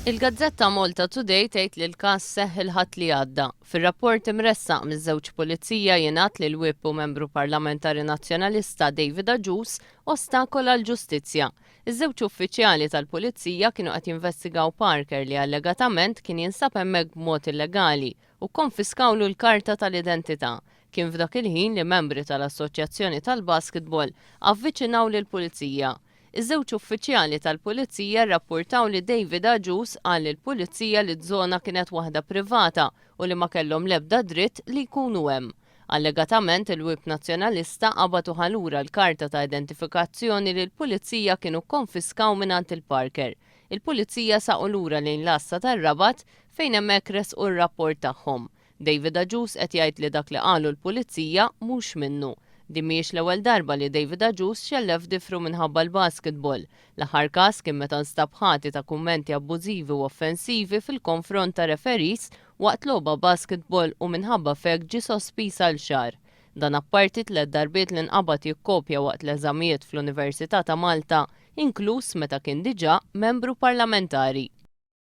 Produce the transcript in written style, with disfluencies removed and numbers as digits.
Il-gazzetta Malta Today tgħid li l-każ seħħ il-Ħadd li għadda. Fir-rapport imressaq miż-żewġ pulizija jingħad li l-Whip u Membru Parlamentari Nazzjonalista David Agius ostakola l-ġustizzja. Iż-żewġ uffiċjali tal-pulizija kienu qed jinvestigaw Parker li allegatament kien jinsab hemmhekk b'mod illegali u kkonfiskawlu l-karta tal-identità. Kien f'dak il-ħin li membri tal-Assoċjazzjoni tal-Basketball avviċinaw lill-pulizija. Iż-żewġ uffiċjali tal-Pulizija rrappurtaw li David Agius qal lill-Pulizija li z-zona kienet waħda privata u li ma kellhom l-ebda dritt li jkunu hemm. Allegatament il-Whip Nazzjonalista qabad u ħa lura l-karta ta' identifikazzjoni li l-Pulizija kienu kkonfiskaw mingħand il-Parker. Il-Pulizija saqu lura lejn l-għassa tar-Rabat fejn hemmhekk ressqu r-rapport tagħhom. David Agius qed jgħid li dak li qalu l-Pulizija mhux minnu. Din mhijiex l-ewwel darba li David Agius xellef difru minħabba l-basketball. L-aħħar każ kien meta nstab ħati ta' kummenti abbużivi u offensivi fil-konfront ta' referees waqt logħba basketball u minħabba f'hekk ġie sospiż għal xahar. Dan apparti tlett darbiet li nqabad jikkopja waqt l-eżamijiet fl-Università ta' Malta, inkluż meta kien diġà membru parlamentari.